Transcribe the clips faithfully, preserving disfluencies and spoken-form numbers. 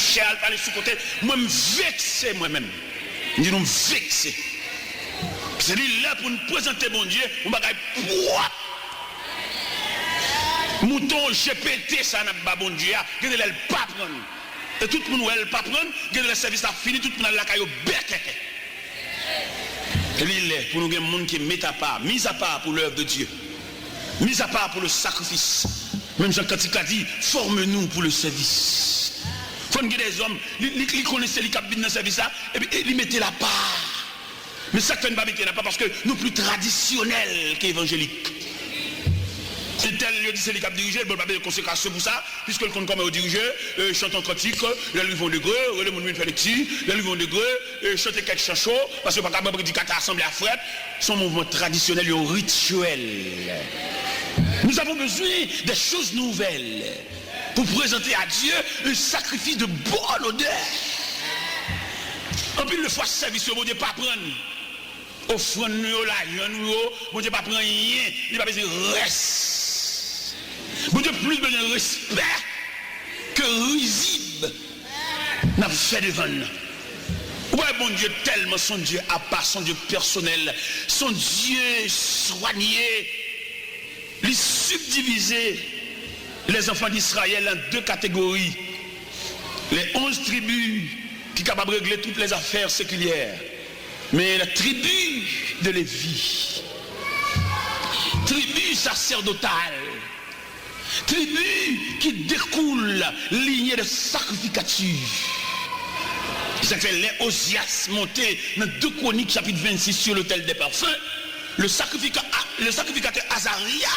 chè a, l pale sou kote. Mwen, m vekse mwen menm. M di nou, m vekse. Se li lè pou n prezante Bondye yon bagay pwòp. Mouton G P T sa n ap ba Bondye a, gen de lè l pa pran n. E tout moun wè l pa pran n, gen de lè sèvis la fini, tout moun al lakay yo bèkèkè. Li lè pou nou gen moun ki met apa, mis à part pour l'œuvre de Dieu, mis à part pour le sacrifice. Menm jan kantik la di, forme-nous pour le service. Fò n gen dèzòm, li, li, li konnen se li k ap vin nan sèvis la, epi e li mete l apa. Men sa k fè n pa mete l apa, paske nou pli tradisyonèl ke evanjelik. Entèl, yo di se li k ap dirije, bon, l pa bezwen konsekrasyon pou sa, piske l konn kòman yo dirije, e, chante yon kantik, lè l rive yon degre, rele moun vin fè lekti, lè l rive yon degre, e, chante kèk chan cho, paske yo pa ka ban predikatè a sanble a frèt, se yon mouvman tradisyonèl, yon rityèl. Nous avons besoin des choses nouvelles pour présenter à Dieu un sacrifice de bonne odeur. Anpil de fwa, sèvis yo, Bondye pa pran n. Ofrann nou yo, lajan nou yo, Bondye pa pran anyen, li pa bezwen rès. Bondye plis bezwen respè ke rizib n ap fè devan l lan. Ou wè, Bondye tèlman se yon Dye apa, se yon Dye pèsonèl, se yon Dye swanye. Li sibdivize les enfants d'Israël en deux catégories, les onze tribus ki kapab regle tout lè zafè sekilyè, men la tribi de Levi, tribi saserdotal, tribi ki dekoule lignée de sacrificature. Se sa k fè lè Ozyas monte nan de Kwonik chapit vennsis sur l'autel des parfums, le sacrifica-, le sacrificateur Azaria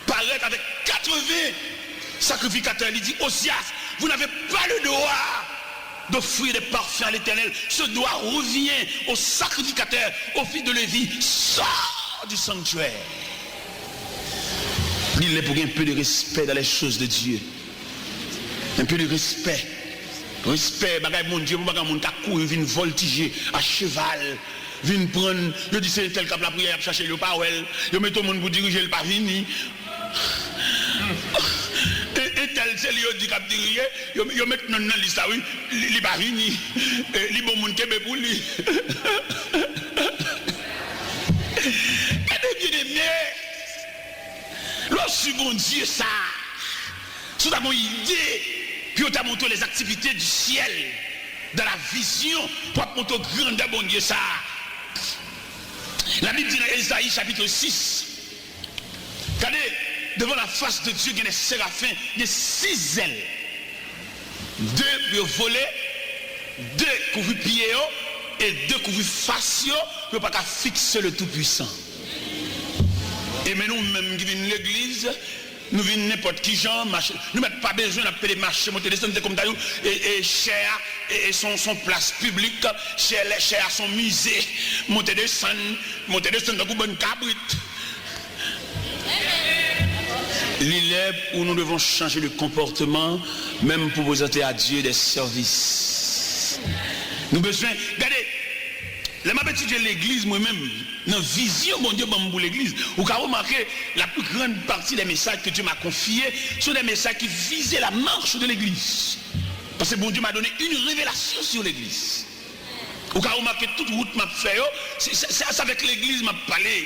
parèt avèk katreven sakrifikatè, li di, Ozyas, vous n'avez pas le droit d'offrir des parfums à l'Éternel. Ce droit revient au sacrificateur, au fils de Lévi, sors du sanctuaire. Li lè pou gen un peu de respect dans les choses de Dieu. Un peu de respect. Respè, bagay Bondye, pou bagay moun ka kouri vin vòltije a cheval, vin pran n, yo di se entèl k ap lapriyè, y ap chache l, yo pa wè l, yo mete yon moun pou dirije, l pa vini. E, entèl, se li yo di k ap dirije, yo, yo met non l nan lis la, wi, li, li pa vini. E, li bon moun kenbe pou li. Gade, byeneme, lè w swiv Bondye sa a, si w ta gen yon ide pou yo ta montre w les activités du ciel dans la vision, pou ap montre w grandè Bondye sa a. Labib di nan Ezayi chapit sis, gade, devant la face de Dieu, gen de serafen, gen sis zèl. De pou yo vole, de kouvri pye yo, e de kouvri fas yo, pou yo pa ka fikse le Tout-Puissant. E men nou menm ki vin legliz, nou vin nenpòt ki jan, mache, nou mèt pa bezwen n ap pede mache, monte desann, se kòmtayou, e, e chè a, e, e se yon, se yon plas piblik, chè, chè a se yon mize, monte desann, monte desann tankou bann kabrit. Li lè où nous devons changer de comportement, menm pou prezante a Dye des services. Nou bezwen, gade, lè m ap etidye legliz, mwen menm, nan vizyon Bondye ban m pou legliz, ou ka remake la plus grande partie des messages que Dieu m'a confiés sont des messages qui visaient la marche de l'église. Parce que Bondye m'a donné une révélation sur l'église. Ou ka remake tout wout m ap fè yo, se, se, se, se avèk legliz m ap pale.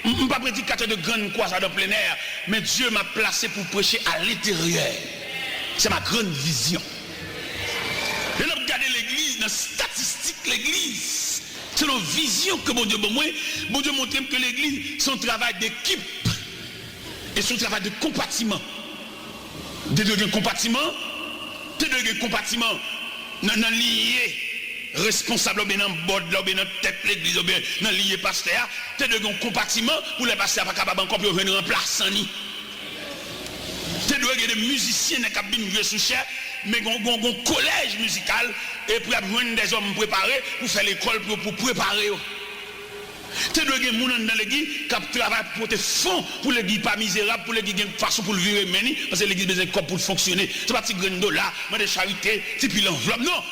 M, m pa predikatè de grann kwazad an plen è, men Dye m ap plase pou preche a lenteryè. Se ma grann vizyon. Lè n ap gade legliz, nan statistik legliz, selon vizyon ke Bondye ban mwen, Bondye montre m ke legliz se yon travay dekip. E se yon travay de konpatiman. Te dwe gen konpatiman, te dwe gen konpatiman nan, nan liye responsab la, oubyen nan bòd la, oubyen nan tèt legliz, oubyen nan liye pastè a, te dwe gen yon konpatiman pou lè pastè a pa kapab ankò pou yo jwenn ranplasan li. Te dwe gen de mizisyen nèg k ap vin jwe sou chè, men gon, gon, gon kolèj mizikal, e pou y ap jwenn dèzòm prepare pou fè lekòl pou yo, pou prepare yo. Te dwe gen moun anndan legliz k ap travay pou pote fon pou legliz pa mizerab, pou legliz gen fason pou l vire men li, paske legliz bezwen kòb pou l fonksyone. Se pa ti grenn dola, mande charite, ti pil anvlòp, non.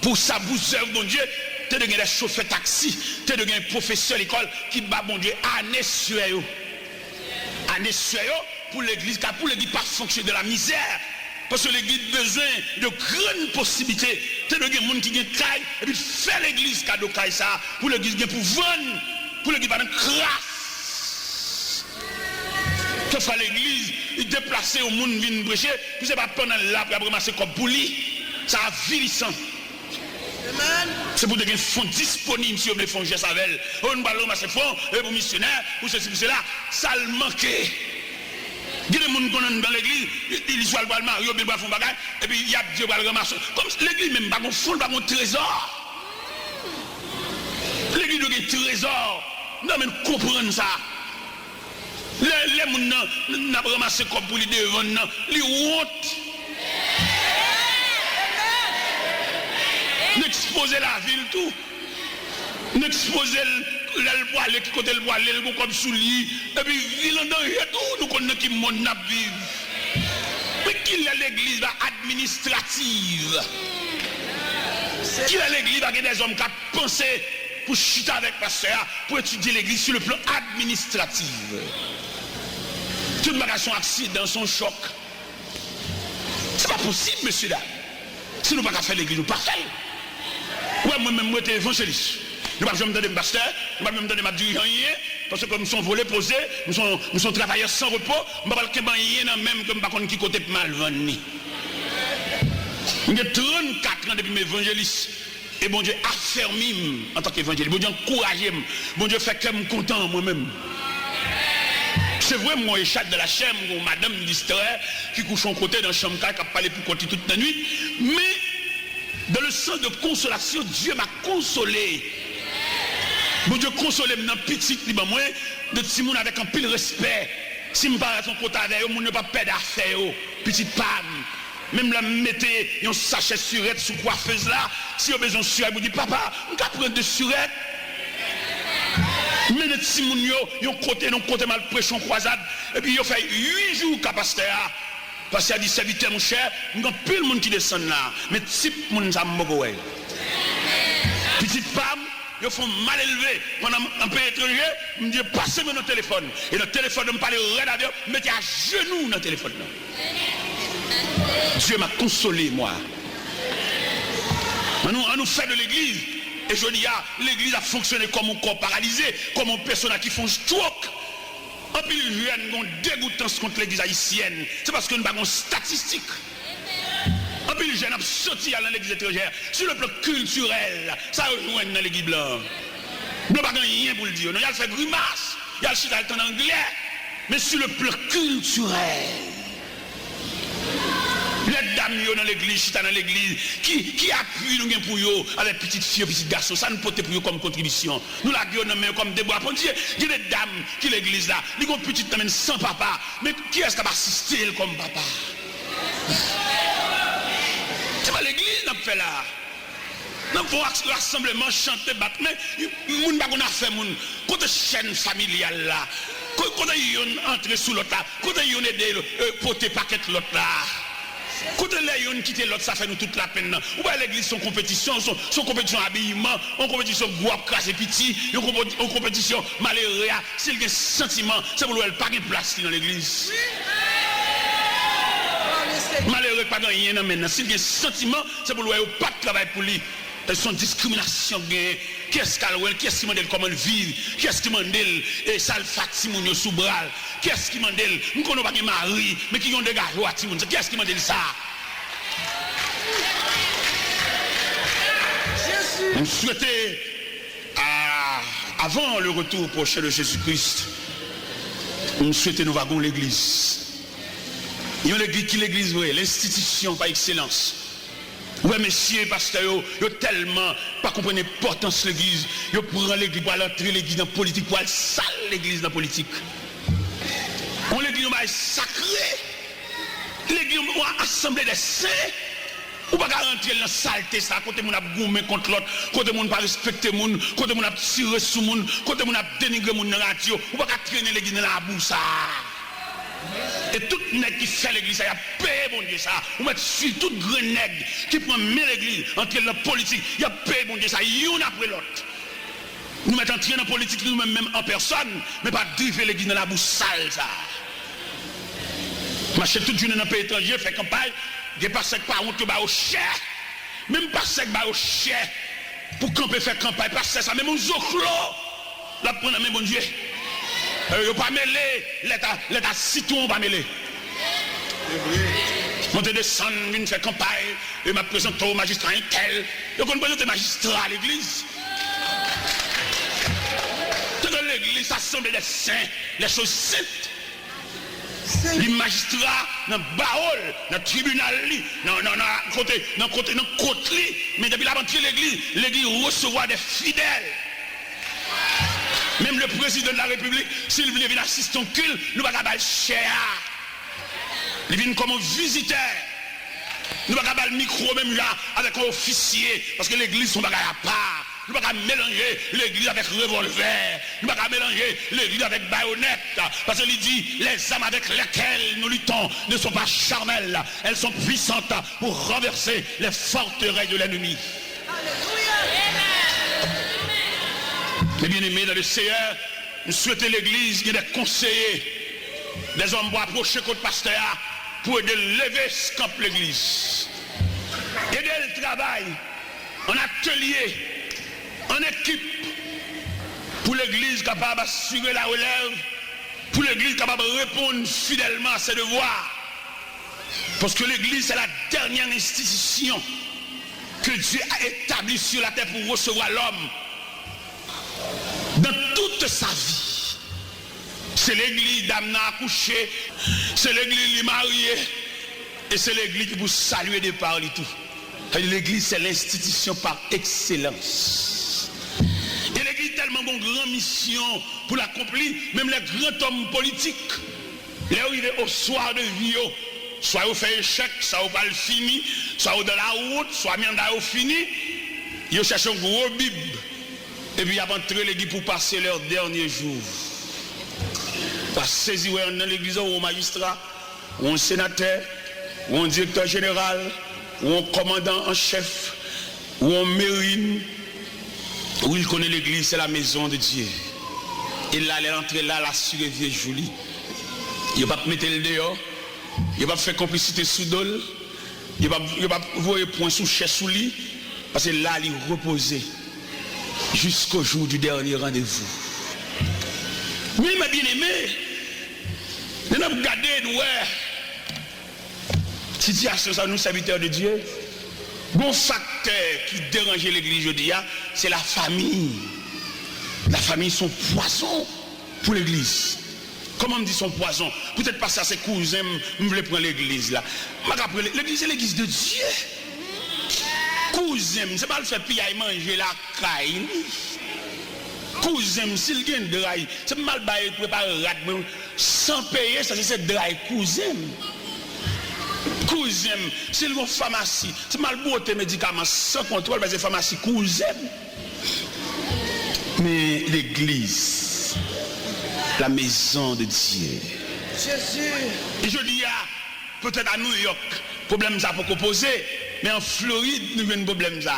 Pou sa, pou zèv Bondye, te dwe gen de chofè taksi, te dwe gen pwofesè lekòl ki ba Bondye ane swè yo. Ane swè yo pou legliz, ka pou legliz pa fonksyone de la mizè. Paske legliz bezwen de grann posiblite. Te dwe gen moun ki gen kay, epi fè legliz kado kay sa a, pou legliz gen pou vann, pou legliz pa nan kras. Kèlkeswa legliz, li deplase yon moun vin preche, pou se pa pandan l la pou y ap ranmase kòb pou li. Sa avilisan. Se pou te gen fon disponib si yo vle fè yon jès avè l. O, nou pral ranmase fon, e pou misyonè, pou sesi, pou sela. Sa l manke. Gen de moun konn anndan legliz, li, li swa l pral marye oubyen l pral fè yon bagay, epi y ap di yo pral ranmase. Kòm legliz menm pa gon fon, l pa gon trezò. Legliz dwe gen trezò. M ta renmen n konprann sa. Lè, lè moun nan, n ap ranmase kòb pou li devan n nan, li wont. N ekspoze lavi l tou. N ekspoze l, lè l pwale, ki kote l pwale, l gon kòb sou li. Epi vi l an danje tou, nou konn nan ki mond n ap viv. Men kilè legliz la administrativ? Kilè legliz la gen dèzòm k ap panse pou chita avèk pastè a, pou etidye legliz sou le plan administratif? Tout bagay se yon aksidan, se yon chòk. Se pa posib, mesye dam. Si nou pa ka fè legliz, nou pa fè l. Ou wè, mwen menm, mwen te evanjelis. Nou p ap janm tande m pastè, nou p ap janm tande m ap dirije anyen, paske m se yon vole poze, m se yon, m se yon travayè san repo, m pa pral kenbe anyen nan men m ke m pa konn ki kote pou m al vann li. M gen trannkat an depi m evanjelis. E Bondye afèmi m antanke evanjelis. Bondye ankouraje m. Bondye fè kè m kontan mwen menm. Se vre, m gon echad nan lachè, m gon madanm distrè ki kouche yon kote nan chanm kay k ap pale pou kont li tout lannwit. Men, dans le sens de consolation, Dieu m'a consolé. Bondye konsole m nan pitit li ban mwen, de timoun avèk anpil respè. Si m parèt yon kote avè yo, moun yo p ap pèdi afè yo. Pitit pa m, menm lè m mete yon sachè sirèt sou kwafez la, si yo bezwen yon sirèt, yo di, "Papa, m ka pran de sirèt?" M mennen timoun yo yon kote, nan kote m al preche yon kwazad, epi yo fè uit jou ka pastè a. Pastè a di, "Sèvitè, monchè, m gen anpil moun ki desann la, men tip moun sa m poko wè yo." Pitit pa m, yo fè yon malelve pandan m an peyi etranje, m di, "Pase m yo nan telefòn." E nan telefòn nan, m pale rèd avè yo, m mete ajenou nan telefòn nan. Dieu m'a consolé, moi. Ann nou, ann nou fè de legliz. E jodi a, legliz ap fonksyone kòm yon kò paralize, kòm yon pèsona ki fè yon stroke. Anpil jèn gen yon degoutans kont legliz ayisyèn. Se paske nou pa gen yon statistik. Anpil jèn ap soti al nan legliz etranjè. Sou le plan kiltirèl, sa yo jwenn nan legliz blan? Blan pa gen anyen pou l di yo. Non, y al fè grimas, y al chita al tann anglè. Men sou le plan kiltirèl, lè dam yo nan legliz, chita nan legliz, ki, ki apui nou gen pou yo avèk pitit fi yo, pitit gason? Sa nou pote pou yo kòm kontribisyon? Nou lage yo nan men yo kòm de bwa pandye. Gen de dam ki legliz la, li gon pitit nan men l san papa, men kiyès k ap asiste l kòm papa? Se pa legliz n ap fè la. N ap fè yon rasanbleman, chante, bat men, moun pa konn afè moun. Kote chèn familyal la? Ko-, kote yonn antre sou lòt la? Kote yonn ede, e, pote pakèt lòt la? Kote lè yonn kite lòt sa fè nou tout lapenn nan? Ou pa wè legliz se yon konpetisyon, se yon, se yon konpetisyon abiman, yon konpetisyon gwo ap kraze piti, yon konpe-, yon konpetisyon malere a, si l gen santiman, se pou l wè l pa gen plas li nan legliz. Malere k pa gen anyen nan men l nan, si l gen santiman, se pou l wè yo pa t travay pou li. E se yon diskriminasyon k genyen. Kiyès k al wè l? Kiyès ki mande l kòman l viv? Kiyès ki mande l, e, sa l fè ak timoun yo sou bra l? Kiyès ki mande l? M konnen w pa gen mari, men ki gen yon degajwa timoun sa? Kiyès ki mande l sa? M swete, a, avan le retour prochain de Jésus-Christ, m swete nou va gon legliz. Yon legliz, ki legliz vre? Lenstitisyon pa ekselans. Ou wè mesye pastè yo, yo tèlman pa konprann enpòtans legliz, yo pran legliz pou al antre legliz nan politik, pou al sal legliz nan politik. Yon legliz yon bagay sakre. Legliz yon, yon asanble dè sen. Ou pa ka rantre l nan salte sa, kote moun ap goumen kont lòt, kote moun pa respekte moun, kote moun ap tire sou moun, kote moun ap denigre moun nan radyo. Ou pa ka trennen legliz nan labou sa. E tout nèg ki fè legliz sa, y ap peye Bondye sa. Ou mèt swiv tout grenn nèg ki pran men legliz, antre l nan politik, y ap peye Bondye sa, youn apre lòt. Nou mèt antre nan politik nou menm menm an pèsòn, men pa drive legliz nan labou sal sa. Mache tout jounen nan peyi etranje, fè kanpay. Gen pastè k pa wont, yo ba yo chè. Menm pastè k ba yo chè pou kanpe fè kanpay, pastè sa, menm yon zoklo l ap pran nan men Bondye. Eh, yo pa mele, lèt a, lèt a sitwon pa mele. Monte desann, vin fè kanpay, e m ap prezante w majistra entèl. Yo konn prezante majistra legliz. Tande legliz, assemblée des saints, les choses saintes. Li majistra nan bawo l, nan tribinal li, nan, nan, nan kote, nan kote, nan kot li. Men depi l ap antre legliz, legliz resevwa de fidèl. Menm le président de la République, si l vle vin asiste yon kilt, nou pa ka ba l chè a. Li vin kòm yon vizitè. Nou pa ka ba l mikwo menm jan avèk yon ofisye, paske legliz se yon bagay apa. Nou pa ka melanje legliz avèk revòlvè. Nou pa ka melanje legliz avèk bayonèt. Paske li di, les armes avec lesquelles nous luttons ne sont pas charnelles, elles sont puissantes pour renverser les forteresses de l'ennemi. Mes bien-aimés dans le Seigneur, m swete legliz gen de konseye, dèzòm pou apwoche kot pastè a, pou ede l leve eskanp legliz. Ede l travay an atelye, an ekip, pou legliz kapab asire larelèv, pou legliz kapab reponn fidèlman a se devwa. Paske legliz se la dènyè enstitisyon ke Dye a etabli sou latè pou resevwa lòm. Dans toute sa vie, se legliz dam nan akouche, se legliz li marye, e se legliz ki pou salye depa li tou. Sa vle di legliz se lenstitisyon pa ekselans. E legliz tèlman gon gran misyon pou l akonpli, menm lè gran òm politik, lè yo rive au soir de vie yo, swa yo fè echèk, swa yo pral fini, swa yo dans la route, swa manda yo fini, yo chèche yon gwo bib, epi y ap antre legliz pou pase leurs derniers jours. W a sezi wè anndan legliz ou, ou majistra, ou yon senatè, ou yon direktè jeneral, ou yon kòmandan an chèf, ou yon merin, wi, l konnen legliz se la maison de Dieu. E la, lè l antre la, l asire vye jou li. Yo p ap mete l deyò, yo p ap fè konplisite sou do l, yo p ap, yo p ap voye pwen sou chè sou li, paske la, li repoze jusqu'au jour du dernier rendez-vous. Wi, mes bien-aimés, lè n ap gade, nou wè sitiyasyon sa, nou, sèvitè de Dye, gon faktè ki deranje legliz jodi a, se lafanmi. Lafanmi se yon pwazon pou legliz. Kòman m di se yon pwazon? Poutèt pastè a se kouzen m, m vle pran legliz la. M pa ka pran le-, legliz se legliz de Dye. Kouzen m, se pa al fè piyay manje lakay li. Kouzen m, si l gen dray, se pou m al bay prepare rad mwen san peye, sa se, se dray kouzen m. Kouzen m, si l gon famasi, se pou m al bwote medikaman san kontwòl, paske famasi kouzen m. Men legliz, la maison de Dieu. Jezi. E jodi a, petèt a New York, pwoblèm sa poko poze, men an Florid, nou jwenn pwoblèm sa.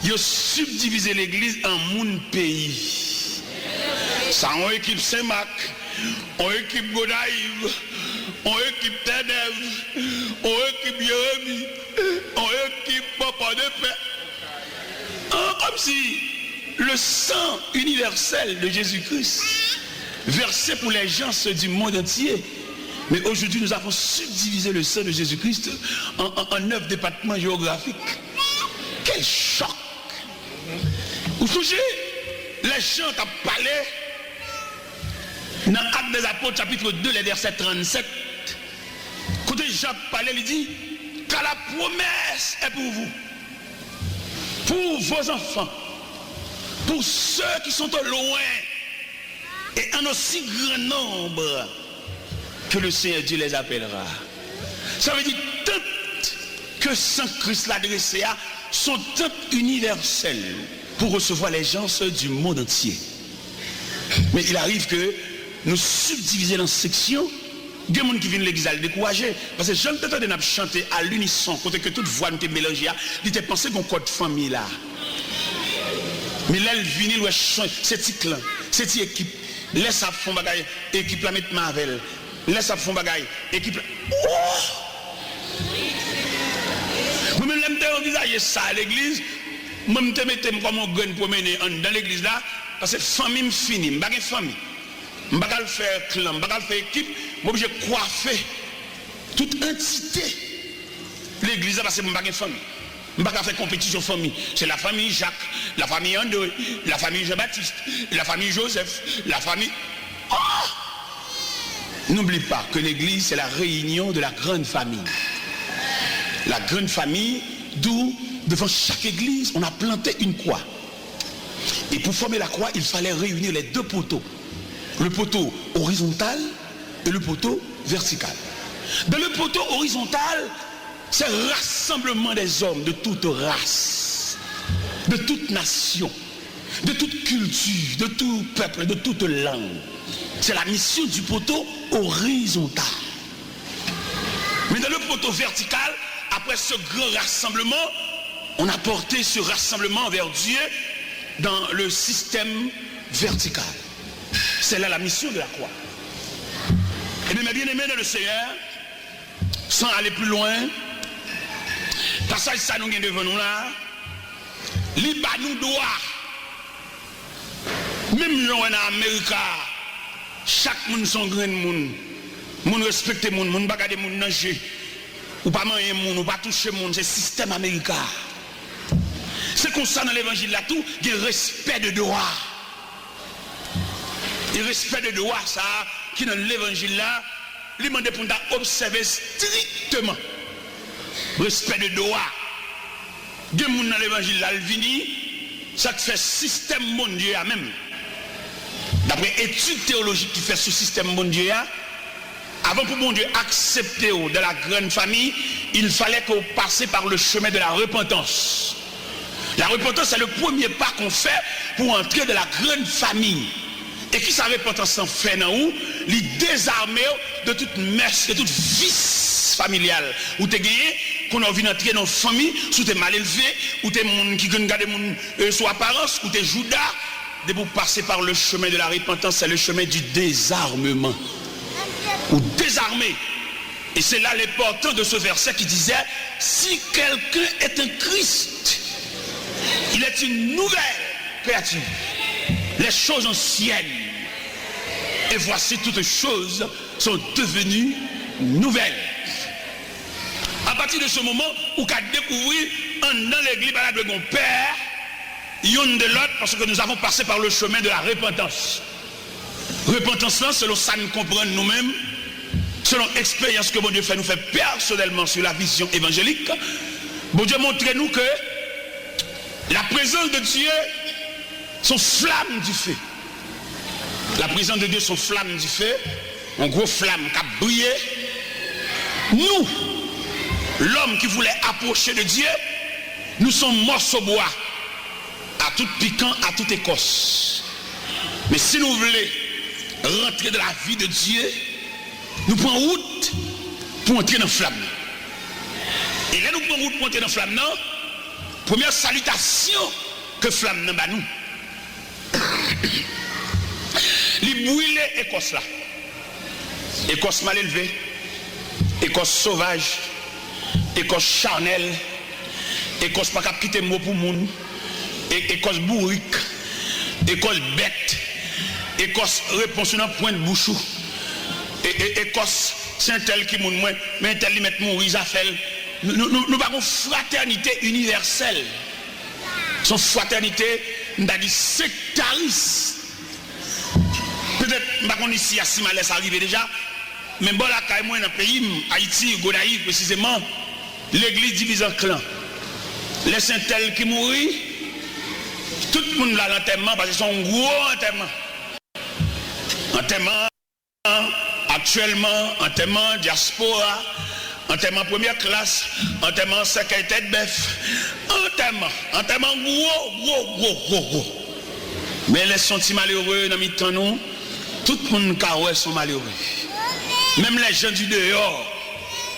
Yo sibdivize legliz an moun peyi. Sa yon ekip Senmak, yon ekip Gonayiv, yon ekip Tènèv, yon ekip Jeremi, yon ekip Pòdepè. An, kòmsi le sang universel de Jésus-Christ versé pour les gens du monde entier. Mais aujourd'hui, nous avons subdivisé le sang de Jésus-Christ en, en, en neuf départements géographiques. Quel choc! Ou sonje, lè Jan t ap pale nan Actes des Apôtres, chapitre deux, le verset trente-sept, kote Jan ap pale, li di, car la promesse est pour vous, pour vos enfants, pour ceux qui sont au loin, et en aussi grand nombre que le Seigneur Dieu les appellera. Sa vle di, tant ke san Kris la drese a, se yon tant inivèsèl pou resevwa les gens du monde entier. Men il arrive que nou sibdivize l an seksyon. Gen moun ki vin legliz la, li dekouraje. Paske jan l te tande n ap chante a linison, kote ke tout vwa nou te melanje a, li te panse gon kòd fanmi la. Men lè l vini, l wè chan-, se ti klan, se ti ekip. Lè sa ap fè yon bagay, ekip la met men avè l. Lè sa ap fè yon bagay, ekip la Mwen menm, lè m te anvizaje sa legliz, mwen, m te mete m kòm yon grenn pwomennen anndan legliz la, paske fanmi m fini, m pa gen fanmi. M pa ka al fè klan, m pa ka al fè ekip, m oblije kwafe tout antite legliz la, paske m pa gen fanmi. M pa ka fè konpetisyon fanmi. Se la famille Jacques, la famille André, la famille Jean-Baptiste, la famille Joseph, la famille... Oh! N'oublie pas que l'église, c'est la réunion de la grande famille. La grande famille, d'où, devant chaque église, on a planté une croix. Et pour former la croix, il fallait réunir les deux poteaux. Le poteau horizontal et le poteau vertical. Dans le poteau horizontal, c'est rassemblement des hommes de toute race, de toute nation, de toute culture, de tout peuple, de toute langue. C'est la mission du poteau horizontal. Mais dans le poteau vertical, après ce grand rassemblement, on a porté ce rassemblement vers Dieu dans le système vertical. C'est là la mission de la croix. Eh bien, mes bien-aimés dans le Seigneur, sans aller plus loin, pasaj sa nou gen devan nou la, li ba nou dwa. Menm jan w wè nan Amerika, chak moun se yon grenn moun. Moun respekte moun, moun pa gade moun nan je. Ou pa manyen moun, ou pa touche moun, se sistèm Amerika. Se konsa nan levanjil la tou, gen respè de dwa. E respè de dwa sa a ki nan levanjil la, li mande pou n ta obsève estrikteman respè de dwa. Gen moun nan levanjil la, l vini, sa k fè sistèm Bondye a menm, daprè etid teyolojik ki fèt sou sistèm Bondye a, avan pou Bondye aksepte w dans la grande famille, il fallait que w pase par le chemin de la repentance. La repentance, c'est le premier pas qu'on fait pour entrer dans la grande famille. E kisa repantans lan fè nan ou? Li dezame w de tout mès, de tout vis familyal ou te genyen. Kounye a w vin antre nan yon fanmi, si w te mal elve, ou te moun ki konn gade moun, euh, sou aparans, ou te jouda. Depi w pase par le chemin de la repentance, c'est le chemin du désarmement. Ou dezame. Et c'est là l'important de ce verset qui disait, si quelqu'un est en Christ, il est une nouvelle créature. Les choses anciennes, et voici toutes choses sont devenues nouvelles. À partir de ce moment, ou ka dekouvri anndan legliz pa ta dwe gen pè youn de lòt, paske nous avons passé par le chemin de la repentance. Repantans lan, selon sa n konprann nou menm, selon eksperyans ke Bondye fè nou fè pèsonèlman sou la vizyon evanjelik, Bondye montre nou ke la prezans de Dye se yon flam dife. La prezans de Dye se yon flam dife, yon gwo flam k ap briye. Nou, lòm ki voulè apwoche de Dye, nou se yon mòso bwa. A tout pikan, a tout ekòs. Men si nou vle rantre dans la vie de Dieu, nou pran wout pou antre nan flam nan. E lè nou pran wout pou antre nan flam nan, premyè salitasyon ke flam nan ba nou, li brile ekòs la. Ekòs malelve, ekòs sovaj, ekòs chanèl, ekòs pa k ap kite mo pou moun, e-, ekòs bourik, ekòs bèt, ekòs repons ou nan pwent bouch ou, e-, e-, ekòs se entèl ki moun mwen, men entèl li mèt mouri, zafè l. Nou, nou, nou, nou pa gon fratènite inivèsèl. Se yon fratènite, m ta di, sektaris. Petèt, m pa konn isi a si malè sa rive deja, men bò lakay mwen, nan peyi m, Ayiti, Gonayiv presizeman, legliz divize an klan. Lè se entèl ki mouri, tout moun vle al antèman, paske se yon gwo antèman. Antèman aktyèlman, antèman dyaspora, antèman premyè klas, antèman sèkèy tèt bèf, antèman, antèman gwo, gwo, gwo, gwo, gwo. Men lè se yon ti malere nan mitan nou, tout moun ka wè se yon malere. Même les gens du dehors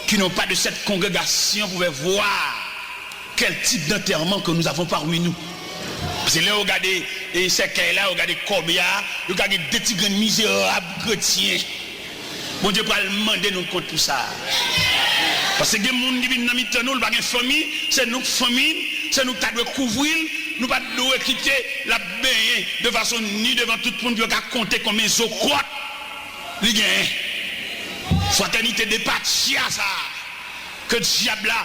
qui n'ont pas de cette congrégation pouvaient voir quel type d'enterrement que nous avons parmi nous. Paske lè yo gade, e, sèkèy la, yo gade kòbya, yo ka gen de ti grenn mizerab kretyen. Bondye pral mande nou kont pou sa. Paske gen moun ki vin nan mitan nou, li pa gen fanmi, se nou k fanmi l, se nou k ta dwe kouvri l, nou pa t dwe kite l ap benyen de fason ni devan tout moun pou yo ka konte konbyen zo kwòt li genyen. Fratènite depatya sa a, ke dyab la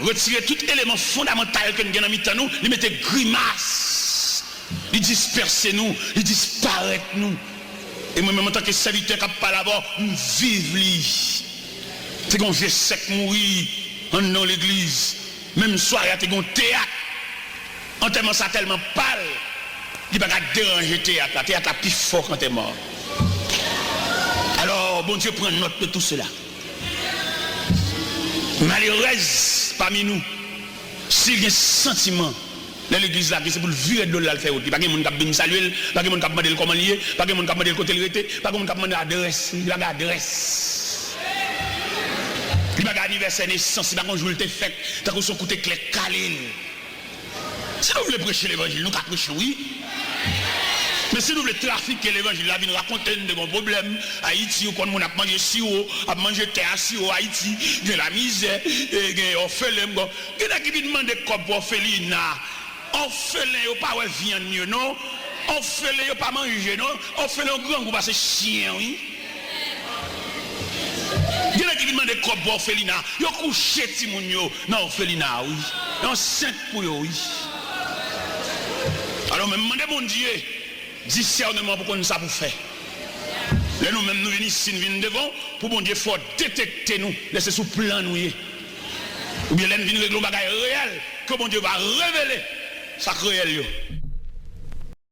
retire tout eleman fondamantal ke n gen nan mitan nou, li mete grimas, li dispèse nou, li disparèt nou. E mwen menm, antanke sèvitè k ap pale avè w, m viv li. Te gen yon vye sè k mouri anndan yon legliz. Menm sware a, te gen yon teyat. Antèman sa tèlman pal, li pa ka deranje teyat la. Teyat la pi fò k antèman an. Alò, Bondye pran nòt de tou sela. Malerèz pami nou, si l gen santiman, lè legliz lage, se pou l vire do l, l al fè wout li. Pa gen moun k ap vin salye l, pa gen moun k ap mande l kòman l ye, pa gen moun k ap mande l kote l rete, pa gen moun k ap mande adrès li, li pa gen adrès. Li pa gen anivèsè nesans, li pa gen yon jou l te fèt, tankou se yon kout eklè k kale l. Si nou vle preche levanjil, nou ka preche, wi. Men si nou vle trafike levanjil la, vin rakonte n de gon pwoblèm Ayiti, ou konn moun ap manje siwo, ap manje tè a siwo, Ayiti, gen lamizè, e, gen òfelen, gen nèg ki vin mande kòb pou òfelina. Òfelen yo pa wè vyann yo, non. Òfelen yo pa manje, non. Òfelen yo grangou pase chyen, wi. Gen nèg ki vin mande kòb pou òfelina. Yo kouche timoun yo nan òfelina, wi. Yo ansent pou yo, wi. Alò, men m mande Bondye disèneman pou konn sa pou fè. Lè nou menm nou vin isi, n vin devan w, pou Bondye fè w detekte nou, lè se sou plan nou ye. Oubyen lè n vin regle yon bagay reyèl, ke Bondye va revele sa k reyèl yo.